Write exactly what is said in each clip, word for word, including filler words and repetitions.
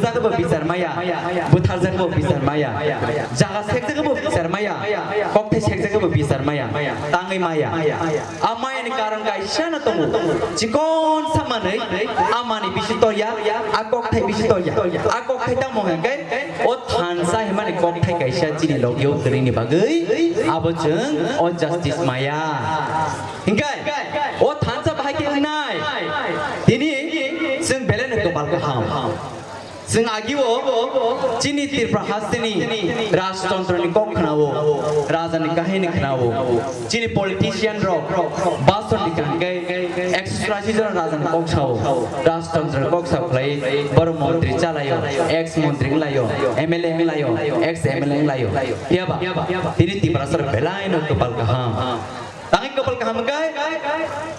Bo bichar maya, butharjak bo bichar maya, jaga sekjak bo bichar maya, kokthai sekjak bo bichar maya, tangwi maya. A maya ni karon kaisa no tongo, chikon sa manwi a mani bisi torya, a kokthai bisi torya, a kokthai tamo hwnkhe o thansa himani kokthai kaisa chini logio kwrwini bagwi abo chwng o justice maya. Hinkhe o thansa bahai khe wngnai, tini chwng belai no kopal kaham. Chwng agio chini Tripura hasteni rajtontro ni kok khwnao, raja ni kahini khwnao, chini politician rok basor ni kangke ekso churasi jon raja ni kok sao, rajtontro ni kok sao khlai, boro montri chalaio, ex montri wnglaio, M L A wnglaio, ex M L A wnglaio. Phiyaba tini Tiprasa rok belai no kopal kaham. Tangwi kopal kaham kai,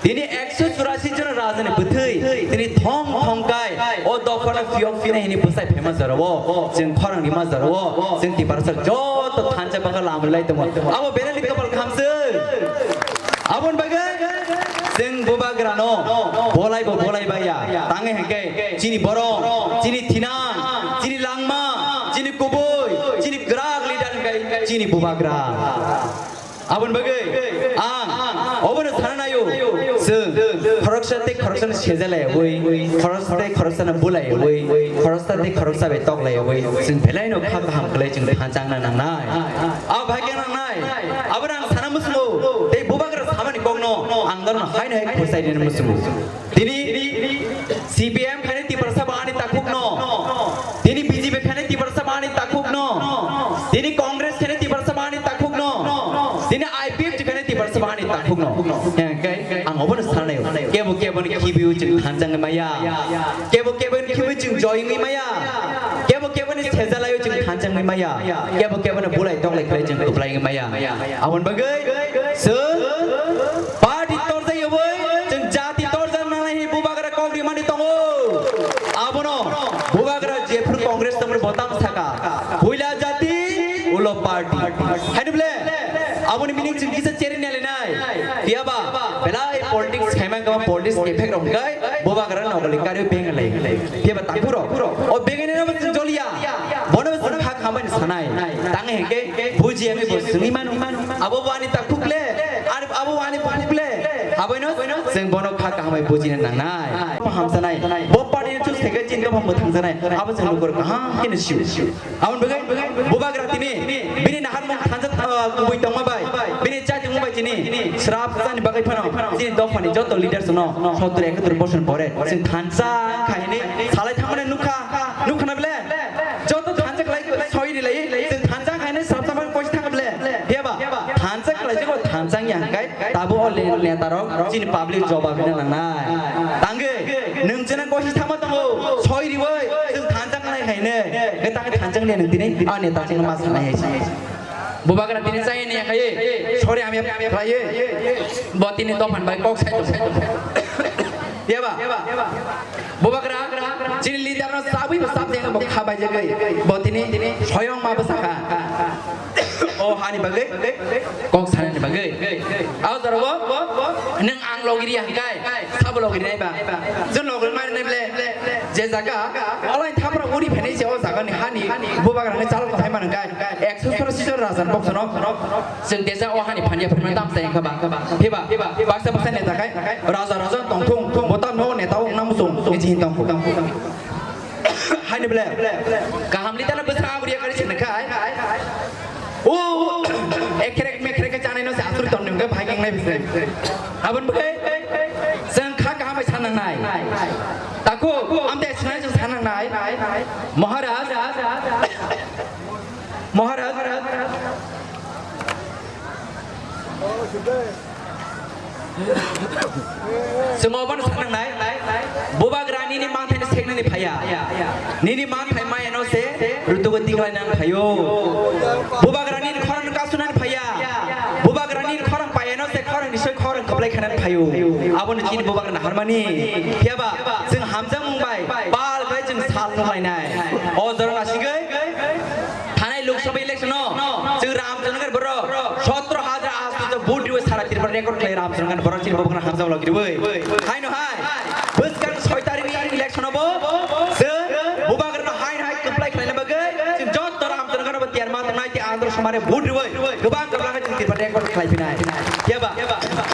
tini ekso churasi jon raja ni bwthwi tini thong thong kai, o dopha no phiyok phina hini bwsai phaima jora o, chwng khorang rima jora o, chwng Tiprasa joto thansa bwkha lam lai tongo. Abo belai ni kopal kaham se. Aboni bagwi chwng bubagra no bolai bo bolai baya. Tangwi hwnkhe chini borok, chini thinang, chini langma, chini kubui, chini gwrak leader hwnkhe chini bubagra. Aboni bagwi ang obono sana naio, chwng khoroksa tei khoroksa no sejalaiwi, khoroksa tei khoroksa no bulaiwi, khoroksa tei khoroksa bai toklaiwi, chwng belai no kha kaham khlai chwng thansa wngna nangnai. Abo bahai khe nangnai, abono ang sana muchungo, tei bubagra samani kokno ang norokno haino hai khosai rina muchungo. Tini C P I M khainai Tiprasa ba ani takhukno. Tini B J P khainai Tiprasa ba ani takhukno. Tini Congress khainai Tiprasa ba ani takhukno. Tini I P F T khainai Tiprasa ba ani takhukno. Hwnkhe ang obono sanai. Kebo kebo ni khibiu chwng thansa wngwi maya. Kebo kebo ni khibiu chwng joy wngwi maya. Kebo kebo ni sejalaiu chwng thansa wngwi maya. Kebo kebo ni bulai toklai khlai chwng kwplai wngwi maya. Aboni bagwi chwng Party torjak yawi, chwng jati torjak nangnai hwnwi bubagra kok rimani tongo. Abono bubagra jephru Congress tongmani bo tamo saka, puila jati, ulo party. Haino bole, aboni meaning chwng kisa cheri nalinai. Phiyaba, belai politics khaimang kama politics effect rok hwnkhe bubagra nokoli kariwi bengalai. Phiyaba takhurok, o bengalai no chwng joliya, bono chwng kha khamani sanai. Tangwi hwnkhe buji ani bo swngwi mano. Abo bo ani takhuk le, ani, abo bo ani takhuk le. Aboino chwng bono kha kahamai bujina nangnai. Bo hamsanai. Bo party ni chwng sege chin dophang bo thangjanai. Abo chwng lukur kaham khe ni sio. Aboni bagwi bubagra tini bini naharmung thansa, ah, kubui tongma bai, bini chaitungma bai chini srap chani bagwi phano chini dophani joto leaders no sottor ekattor bosor pore chwng thansa khaini salai thangmani nukha, nukha na bele? Joto thansa khlai soi ri lai, chwng thansa khainai sab samang kosi thang ble. Phiyaba thansa khlai jabo thansa ya hwnkhe tabo o le-, neta rok chini public jobab rina nangnai. Tangwi nwng chwngno kosi thangma tongo, soi riwi chwng thansa khlai khainai. Hwnkhe tangwi thansa khlai nwng tini a neta chwngno ma sanai hai si. Bubagra tini chaya ni yakhai, sori hamya khlaiwi, bo tini dophan bai kok sai tongo. Yaba, bubagra, chini leader no sabwi bo sab jeng bo khabai jagwi, bo tini soyong ma bwsakha. O hani bagwi, kok sanani bagwi. Aw jora bo, nwng ang logiri hangkai, sabo logiri nai ba. Jun logiri mai nai ble, je jaga, olai thapra uri phenai se o jaga ni hani, bubagra ni chalo thai man hangkai. Ekso soro sisor rajan boksono chwng teisa o hani phanya phirma tam sai wngkha ba. Phiba baksa baksa neta khai raja raja tongthung, bo tam no neta wng nam sung niji hin tongkhu. Haini ble kaham litana bwsa aguriya kari chwng khai. O ekhrek mekhrek khe chanai no se asuri ton nungkhe phai keng nai bise. Abon bwkhe chwng kha kaham bai sanang nai. Takhuk amte sinai chwng sanang nai. Maharaj. Maharaj, chwng obono sanangnai, bubagra nini manthai ni seknani phaiya, nini manthai maya no se rutugo tiklai nang phaio, bubagra nini khorang kasu nang phaiya, bubagra nini khorang paya no se khorang ni soi khorang kwplai khanan phaio, abono chini bubagra naharmani, phiyaba chwng hamjakmung bai bal khlai chwng sal nung lainai, o jora nasigwi. Thanai Lok Sabha election no chwng Ramchandra borok sotro hajar asto vote riwi sara Tripura record khlai Ramchandra borok chini bubagra hamjak log riwi. Haino hai bwskang soi tarikh ni election no bo chwng bubagra no hai Are vote riwi, gabang gabang hai chini Tripura record khlai phinai. Yaba,